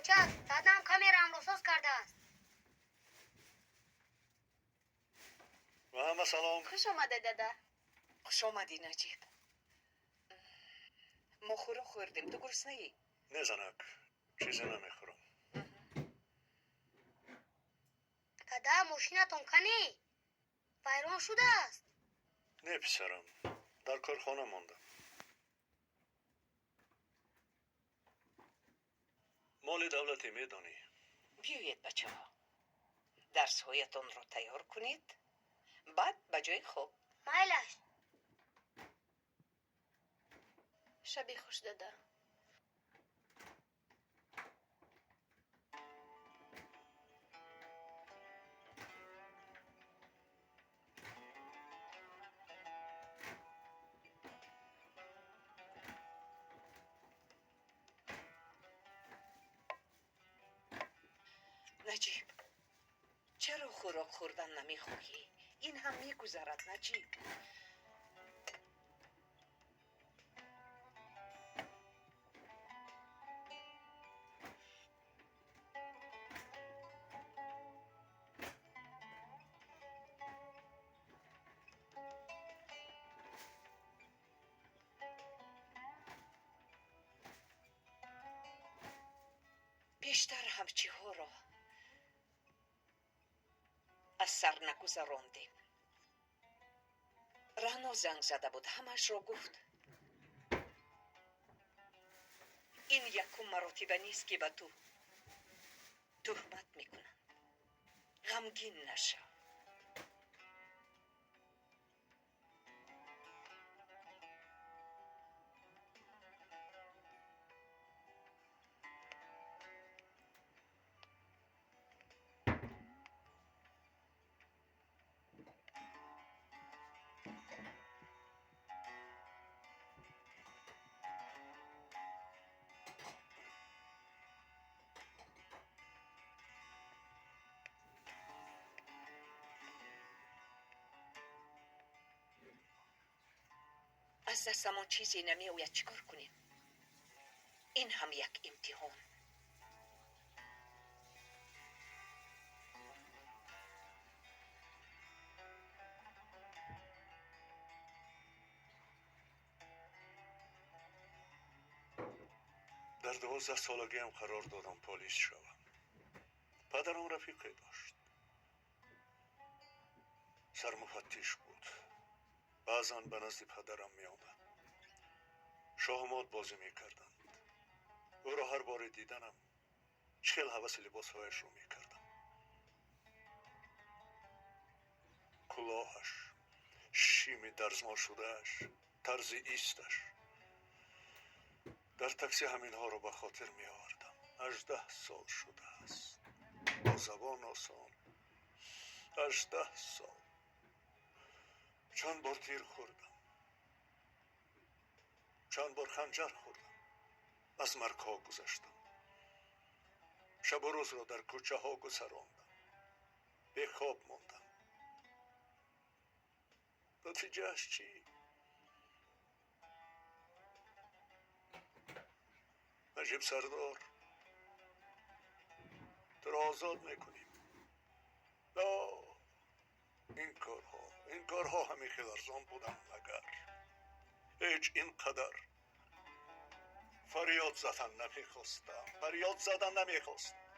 Очак, дадам камераамро соз кардааст. Ва ҳама салом. Хуш омадед, дада. Хуш омадӣ, Наҷиб. Мо хӯрок хӯрдем, ту гуруснаӣ? Не, занак, чизе намехӯрам. Дада, мошинатон канӣ? Вайрон шудааст? Не, писарам, дар корхона мондам. Моли давлатӣ, медонӣ. Биёед, бачаҳо, дарсҳоятонро тайёр кунед, баъд ба ҷои хоб. Майлаш. Шаби хуш, дада. Наҷиб, чаро хӯрок хӯрдан намехоҳӣ? Ин ҳам мегузарад, Наҷиб. Пештар ҳамчиҳоро аз сар нагузарондем. Раъно занг зада буд, ҳамаашро гуфт. Ин якум маротиба нест, ки ба ту туҳмат мекунанд. Ғамгин нашав. Аз дастамон чизе намеояд, чӣ кор кунем? Ин ҳам як имтиҳон. Дар 12 солагиам қарор додам полис шавам. Падарам рафиқе дошт, сармуфаттиш буд. Баъзан ба назди падарам меомад, шоҳмот бозӣ мекарданд. Ӯро ҳар боре диданам, чӣ хел ҳаваси либосҳояшро мекардам: кулоҳаш, шими дарзмолшудааш, тарзи исташ. Дар такси ҳаминҳоро ба хотир меовардам. 18 сол шудааст. Бо забон осон, 18 сол. Чанд бор тир хӯрдам, чанд бор ханҷар хӯрдам, аз маргҳо гузаштам, шабу рӯзро дар кӯчаҳо гузарондам, бехоб мондам. Натиҷааш чӣ? Наҷиб сардор, туро озод мекунем. Ин корҳо ҳамин хел арзон буданд магар? Ҳеҷ ин қадар фарёд задан намехостам, фарёд задан намехостам.